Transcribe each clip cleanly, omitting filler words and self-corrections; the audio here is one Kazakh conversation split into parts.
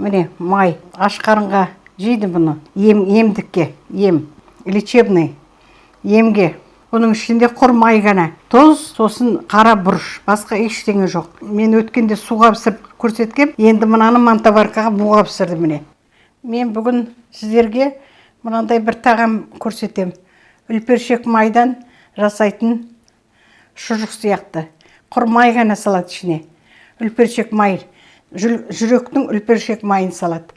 Міне, май. Аш қарынға жейді бұны. Ем, емдікке, ем. Лечебный. Емге. Бұның ішінде құр май ғана. Тұз, сосын қара бұрыш. Басқа ештеңе жоқ. Мен өткенде суға пісіріп көрсеткем, енді мынаны мантоваркаға буға пісірдім, міне. Мен бүгін сіздерге мынандай бір тағам көрсетем. Үлпершек майдан жасайтын шұжық сияқты. Құр май ғана салады ішіне. Үлпершек май, жүректің үлпершек майын салады.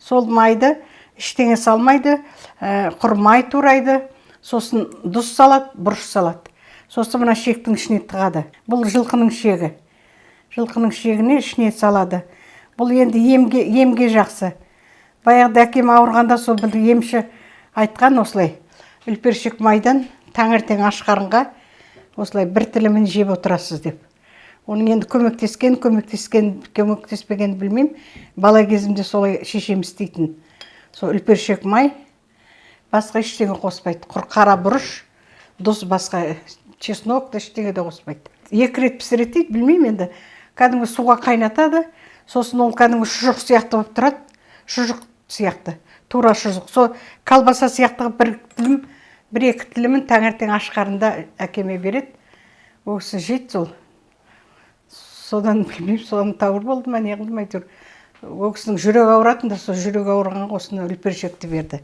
Сол майды ештеңе салмайды, құр май турайды, сосын тұз салады, бұрыш салады. Сосын мына шектің ішіне тығады. Бұл жылқының шегі. Жылқының шегіне ішіне салады. Бұл енді емге жақсы. Баяғыда әкем ауырғанда сол бір емші айтқан осылай. Үлпершек майдан таңертең аш қарынға осылай бір тілімін жеп отырасыз деп. Оның енді көмектескен, көмектеспеген білмеймін. Бала кезімде солай шешем істейтін. Сол үлпершек май, басқа ештеңе қоспайды. Құр қара бұрыш, тұз, басқа чеснок та ештеңе де қоспайды. 2 рет пісіреді дейді, білмеймін енді. Кәдімгі суға қайнатады, сосын ол кәдімгі шұжық сияқты болып тұрады. Шұжық сияқты, тура шұжық. Сол колбаса сияқты қылып бір тілім, бір екі тілімін таңертең аш қарында әкеме береді. Ол кісі жейді сол. Содан білмеймін, содан тәуір болды ма, не қылды ма, әйтеуір. Ол кісінің жүрегі ауыратын да, сол жүрегі ауырғанға осыны үлпершекті берді.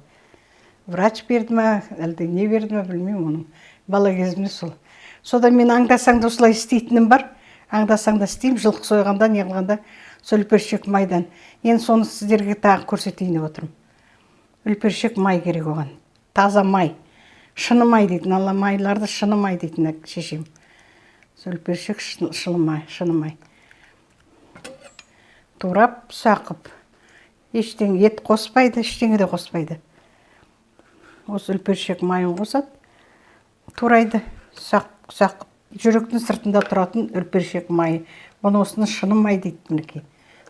Врач берді ма, әлде не берді ма, білмеймін оның. Бала кезімде сол. Содан мен аңдасаң да осылай істейтінім бар. Аңдасаң да істеймін, жылқы сойғанда, не қылғанда сол үлпершек майдан. Енді соны сіздерге тағы көрсетейін деп отырмын. Үлпершек май керек оған. Таза май. Шыны май дейтін, ала майларды шыны май дейтін шешем. Сол үлпершек шыны май, шыны май. Турап, ұсақ. Ештеңе ет қоспайды, ештеңе де қоспайды. Осы үлпершек майын қосады, турайды, ұсақ, ұсақ. Жүректің сыртында тұратын үлпершек майы. Бұны осыны шыны май дейді мінекей.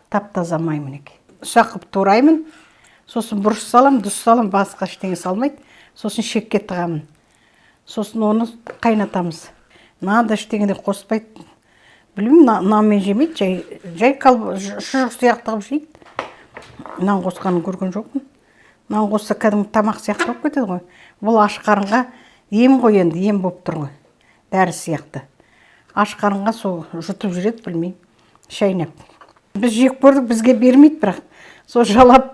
Тап-таза май мінекей. Ұсақ қылып тураймын, сосын бұрыш салам, тұз салам, басқа ештеңе салмайды. Сосын шекке тығамын. Сосын оны қайнатамыз. Нан да ештеңе де қоспайды. Білмеймін, нанмен жемейді, жай шұжық сияқты қылып жейді. Нан қосқанын көрген жоқпын. Нан қосса кәдімгі тамақ сияқты болып кетеді ғой. Бұл аш қарынға ем ғой енді, ем болып тұр ғой. Дәрі сияқты. Аш қарынға сол жұтып жүреді, білмеймін, шайнап. Біз жеп көрдік, бізге бермейді бірақ. Сол жалап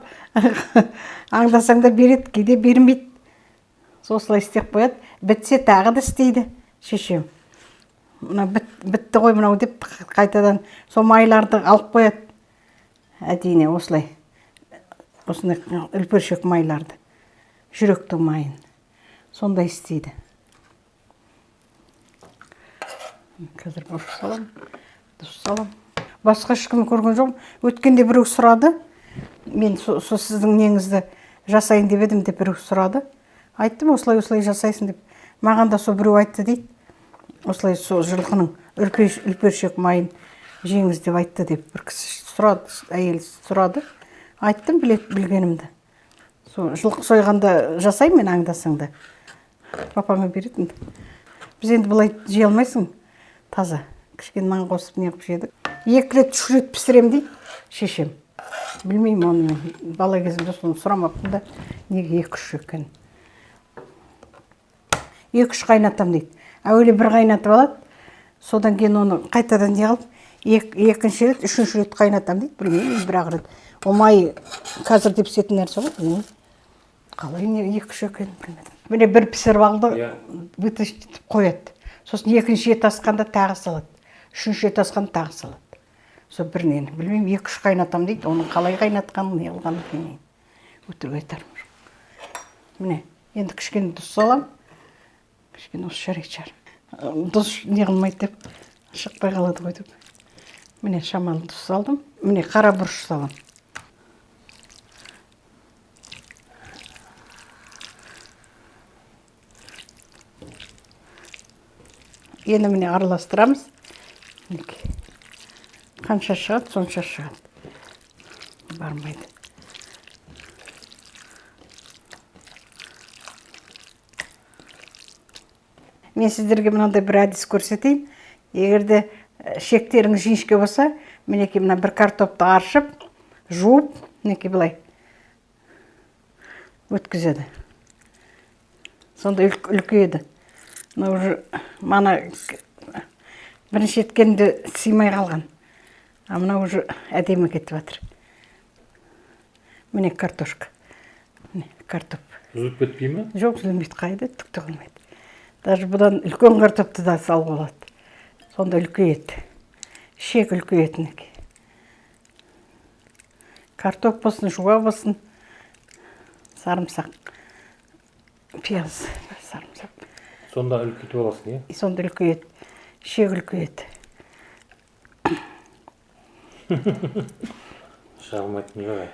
аңдасаң да береді, кейде бермейді. Осылай істеп қояды. Бітсе тағы да істейді шешем. Мына бітті ғой мынау деп қайтадан сол майларды алып қояды. Әдейіне осылай. Осындай үлпершек майларды, жүректің майын. Сондай істейді. Қазір бұрыш саламын, тұз саламын. Басқа ешкім көрген жоқпын. Өткенде біреу сұрады. Мен со сіздің неңізді жасайын деп едім деп біреу сұрады. Айттым, осылай осылай жасайсың деп. Маған да сол біреу айтты дейді. Осылай сол жылқының үлпершек майын жеңіз деп айтты деп бір кісі сұрады, әйел сұрады. Айттым білгенімді. Сол жылқы сойғанда жасаймын мен аңдасаң да. Папаңа беретін. Біз енді былай жей алмайсың таза. Кішкене нан қосып не қылып жедік. 2 рет, 3 рет пісірем дейді шешем. Білмеймін оны мен. Бала кезімде соны сұрамаппын да, неге 2-3 екенін. 2-3 қайнатам дейді. Әуелі бір қайнатып алады, содан кейін оны қайтадан не қылып, екінші рет, үшінші рет қайнатам дейді. Білмеймін, бір ақ рет. Ол май қазір деп пісетін нәрсе ғой, білмеймін. Қалай не 2-3 екенін білмедім. Міне бір пісіріп алды, вытащить қояды. Сосын екінші ет асқанда тағы салады. Үшінші ет асқанда тағы салады. Сол бір нені, білмеймін, 2-3 қайнатам дейді. Оның қалай қайнатқанын, не қылғанын білмеймін. Өтірік айтарым жоқ. Міне, енді кішкене тұз саламын. Кішкене осы жарайды шығар. Тұз не қылмайды деп, шықпай қалады ғой деп. Міне шамалы тұз салдым. Міне қара бұрыш саламын. Енді міне араластырамыз. Мінекей. Қанша шығады, сонша шығады. Бармайды. Мен сіздерге мынандай бір әдіс көрсетейін. Егер де шектеріңіз жіңішке болса, мінекей мына бір картопты аршып, жуып, Мінекей, былай өткізеді, сонда үлкейеді. Мына уже мана бірінші еткенде сыймай қалған, а мынау уже әдемі кетіп жатыр. Міне, картошка, міне, картоп. Үзіліп кетпей ме? Жоқ, үзілмейді. Қайда, түк те қылмайды. Даже бұдан үлкен картопты да салуға болады. Сонда үлкейеді, ішек үлкейеді. Мінекей, картоп болсын, жуа болсын, сарымсақ, пияз, сарымсақ. Сонда үлкейтіп аласың, иә? Сонда үлкейеді, ішек үлкейеді. Шығармайтын жоқ, ә?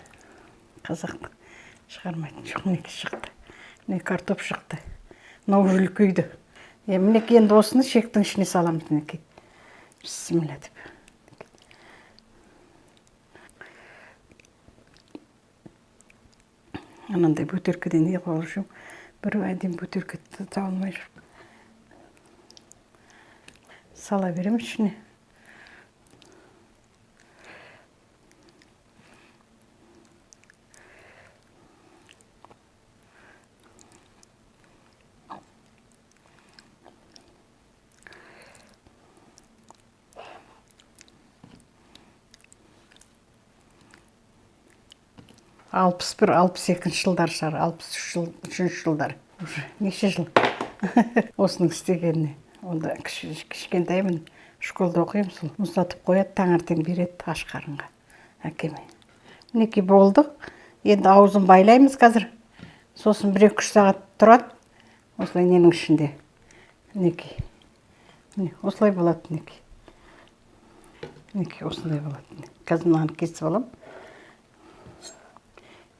Қазақтың шығармайтын жоқ. Мінекей, шықты, міне, картоп шықты. Мынау уже үлкейді. Е, мінекей, енді осыны шектің ішіне саламыз. Мінекей, бісміллә деп. Анандай бөтелкеден не қылып жүрмін, бір әдемі бөтелке таба алмай жүрмін. Сала беремін ішіне. 61, 62-жылдар шығар, 63 жыл, үшінші жылдар. Уже неше жыл осының істегеніне. Онда кішкентаймын, школда оқимын. Сол мұздатып қояды, таңертең береді аш қарынға әкеме. Мінекей, болды. Енді аузын байлаймыз қазір. Сосын 1-2-3 сағат тұрады осылай ненің ішінде. Мінекей, міне, осылай болады. Мінекей, мінекей, осындай болады. Қазір мынаны кесіп аламын.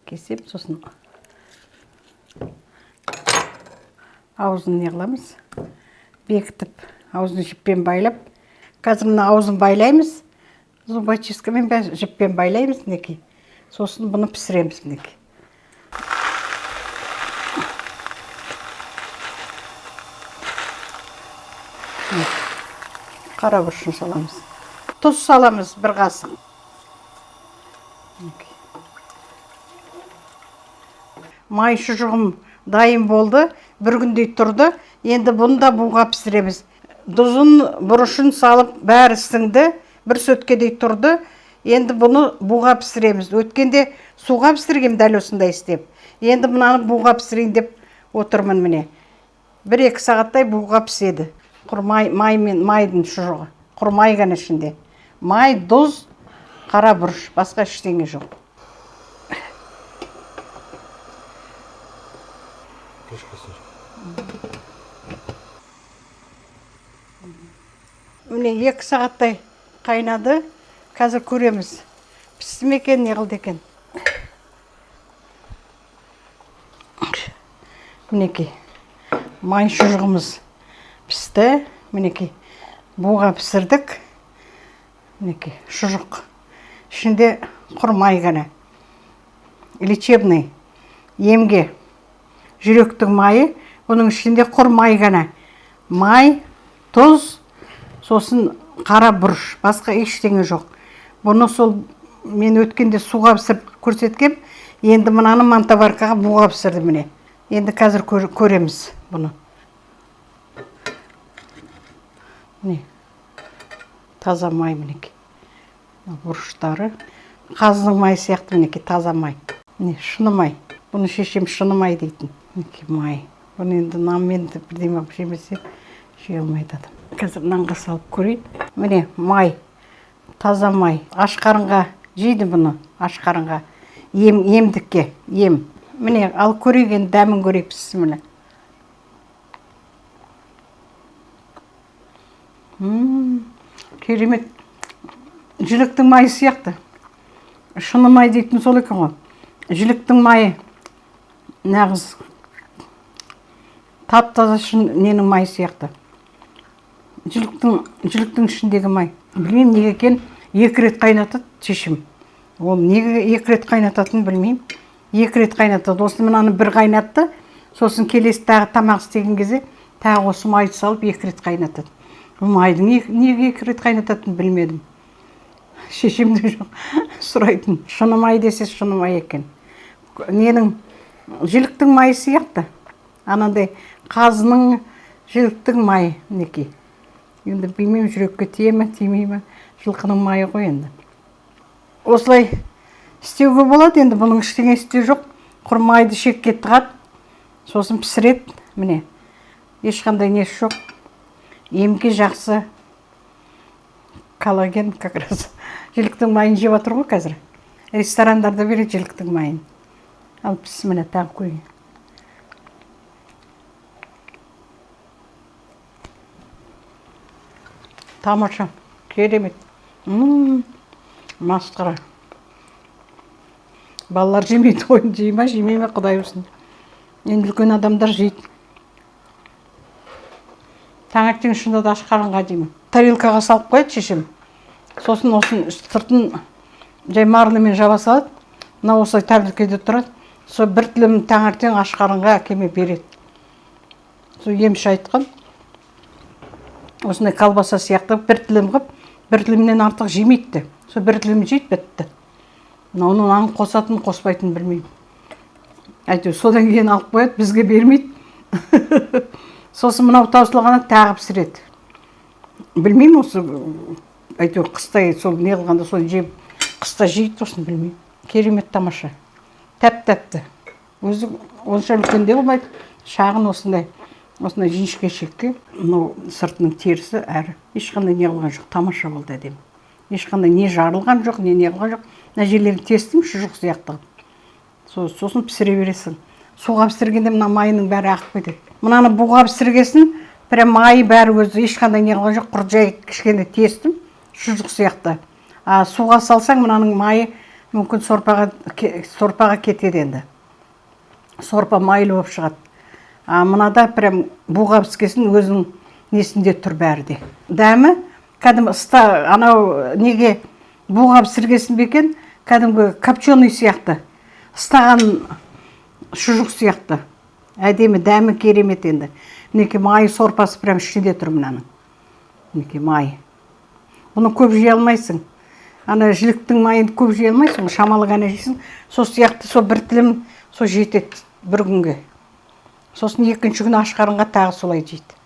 Кесемін, сосын аузын не қыламыз, бекітіп, аузын жіппен байлап. Қазір мына аузын байлаймыз зубочисткамен бе, жіппен байлаймыз. Мінекей, сосын бұны пісіреміз. Мінекей. Міне, қара бұрышын саламыз, тұз саламыз бір қасық. Мінекей. Май шұжығым дайын болды, бір күндей тұрды. Енді бұны да буға пісіреміз. Тұзын, бұрышын салып, бәрі сіңді, бір сөткедей тұрды. Енді бұны буға пісіреміз. Өткенде суға пісіргем дәл осындай істеп. Енді мынаны буға пісірейін деп отырмын. Міне, 1-2 сағаттай буға піседі. Құр май, май мен майдың шұжығы, құр май ғана ішінде. Май, тұз, қара бұрыш, басқа ештеңе жоқ. Крышкасын. Міне, 2 сағаттай қайнады. Қазір көреміз, пісті ме екен, не қылды екен. Мінекей, май шұжығымыз пісті. Мінекей, буға пісірдік. Мінекей, шұжық, ішінде құр май ғана. Лечебный, емге, жүректің майы. Бұның ішінде құр май ғана. Май, тұз, сосын қара бұрыш, басқа ештеңе жоқ. Бұны сол мен өткенде суға пісіріп көрсеткем. Енді мынаны мантоваркаға буға пісірдім. Міне, енді қазір көреміз бұны. Міне, таза май. Мінекей, мына бұрыштары қазының майы сияқты. Мінекей, таза май, міне, шыны май. Бұны шешем шыны май дейтін. Мінекей, май. Бұны енді нанмен де бірдеме қылып жемесе, жей алмайды адам. Қазір нанға салып көрейін. Міне, май, таза май. Аш қарынға жейді бұны, аш қарынға, ем, емдікке ем. Міне, ал көрейік енді, дәмін көрейік. Бісміллә. Керемет, жіліктің майы сияқты. Шыны май дейтін сол екен ғой. Жіліктің майы, нағыз тап таза шын ненің майы сияқты, жіліктің ішіндегі май. Білмеймін неге екен, екі рет қайнатады шешем. Ол неге екі рет қайнататынын білмеймін. Екі рет қайнатады осы. Мынаны бір қайнатты, сосын келесі тағы тамақ істеген кезде тағы осы майды салып, екі рет қайнатады. Бұл майдың неге екі рет қайнататынын білмедім. Шешем де жоқ сұрайтын. Шыны май десе, шыны май екен. Ненің, жіліктің майы сияқты, анандай қазының, жіліктің майы, мінекей. Енді білмеймін, жүрекке тие ме, тимей ме, жылқының майы ғой енді. Осылай істеуге болады енді, бұның ештеңесі де жоқ. Құр майды шекке тығады, сосын пісіреді. Міне, ешқандай несі жоқ. Емге жақсы, коллаген как раз. Жіліктің майын жеп жатыр ғой қазір, ресторандарда береді жіліктің майын. Ал, бісміллә, тағы көрейін. Тамаша, керемет. Масқара. Балалар жемейді ғой, жей ма, жемей ме, құдай білсін. Енді үлкен адамдар жейді. Таңертең шынында да аш қарынға деймін. Тарелкаға салып қояды шешем, сосын осының сыртын жай марлымен жаба салады. Мына осылай тарелкада тұрады. Сол бір тілім таңертең аш қарынға әкеме береді. Сол емші айтқан, осындай колбаса сияқты бір тілім қылып, бір тілімнен артық жемейді де. Сол бір тілім жейді, бітті. Мына нан қосатын, қоспайтынын білмеймін, әйтеуір содан кейін алып қояды, бізге бермейді. Сосын мынау таусылғаннан тағы пісіреді. Білмеймін, осы әйтеуір қыстай сол не қылғанда, соны жеп, қыста жейді сосын. Білмеймін, керемет, тамаша, тәп тәтті. Өзі онша үлкен де болмайды, шағын, осындай осындай жіңішке шекке. Мынау сыртының терісі әрі ешқандай не қылған жоқ, тамаша болды, әдемі. Ешқандай не жарылған жоқ, не не қылған жоқ. Мына жерлерін тестім, шұжық сияқты қылып. Сосын пісіре бересің. Суға пісіргенде мына майының бәрі ағып кетеді. Мынаны буға пісіргесін, прям майы бәрі өзі ешқандай не қылған жоқ, құр жай кішкене тестім, шұжық сияқты. А суға салсаң, мынаның майы мүмкін сорпаға кетеді енді, сорпа майлы болып шығады. А мынада прям буға піскесін, өзінің несінде тұр бәрі де. Дәмі кәдімгі ыста анау неге буға пісіргесін бе екен, кәдімгі копченый сияқты, ыстаған шұжық сияқты, әдемі, дәмі керемет енді. Мінекей, майы, сорпасы прям ішінде тұр мынаның. Мінекей, майы. Бұны көп жей алмайсың, ана жіліктің майын көп жей алмайсың ғой, шамалы ғана жейсің. Сол сияқты, сол бір тілім сол жетеді бір күнге. Сосын екінші күні аш қарынға тағы солай жейді.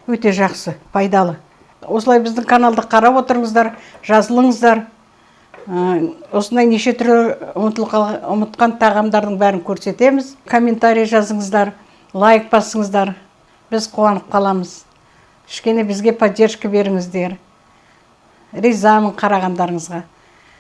Өте жақсы, пайдалы. Осылай біздің каналды қарап отырыңыздар, жазылыңыздар. Осындай неше түрлі ұмытқан тағамдардың бәрін көрсетеміз. Комментарий жазыңыздар, лайк басыңыздар, біз қуанып қаламыз. Кішкене бізге поддержка беріңіздер. Ризамын қарағандарыңызға.